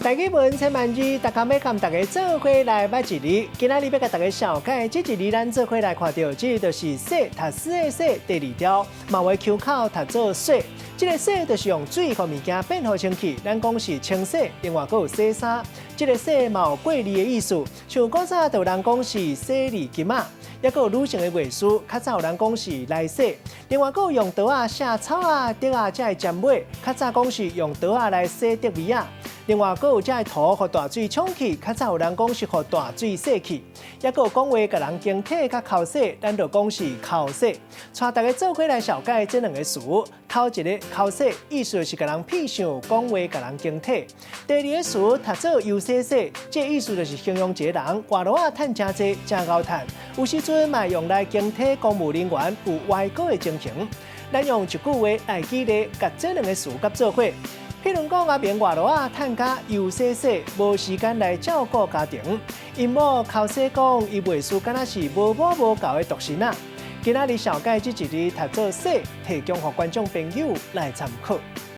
台語文千萬字，逐工欲佮大家做伙來捌一字。今仔日欲共大家紹介，這一字咱做伙來看著，這个就是洗，讀洗的洗，第二條，嘛有腔口讀做洗。這个洗就是用水予物件變予清氣，咱講是清洗，另外閣有洗衫。這个洗嘛有過濾的意思，像古早就有人講是洗禮金仔，抑閣有女性的月事，較早有人講是來洗。另外閣有用刀仔卸草仔、竹仔這个尖尾，較早講是用刀仔來洗竹尾仔。另外，閣有這个塗予大水沖去，較早有人講是予大水洗去。抑閣有講話共人經體較剾洗，咱就講是剾洗。帶大家做伙來紹介這兩个詞，頭一个剾洗，意思是共人痞想，講話共人經體。第二个詞讀做悠洗洗，這个意思就是形容一个人活路仔趁誠濟，誠𠢕趁。有時陣嘛用來形體公務人員有歪果的情形。咱用一句話來舉例，共這兩个詞佮做伙。譬如講，阿明活路仔趁甲悠洗洗，無時間來照顧家庭。𪜶某剾洗講，伊袂輸敢若是無某無猴的獨身仔。今仔日紹介這一字讀做洗，提供予觀眾朋友來參考。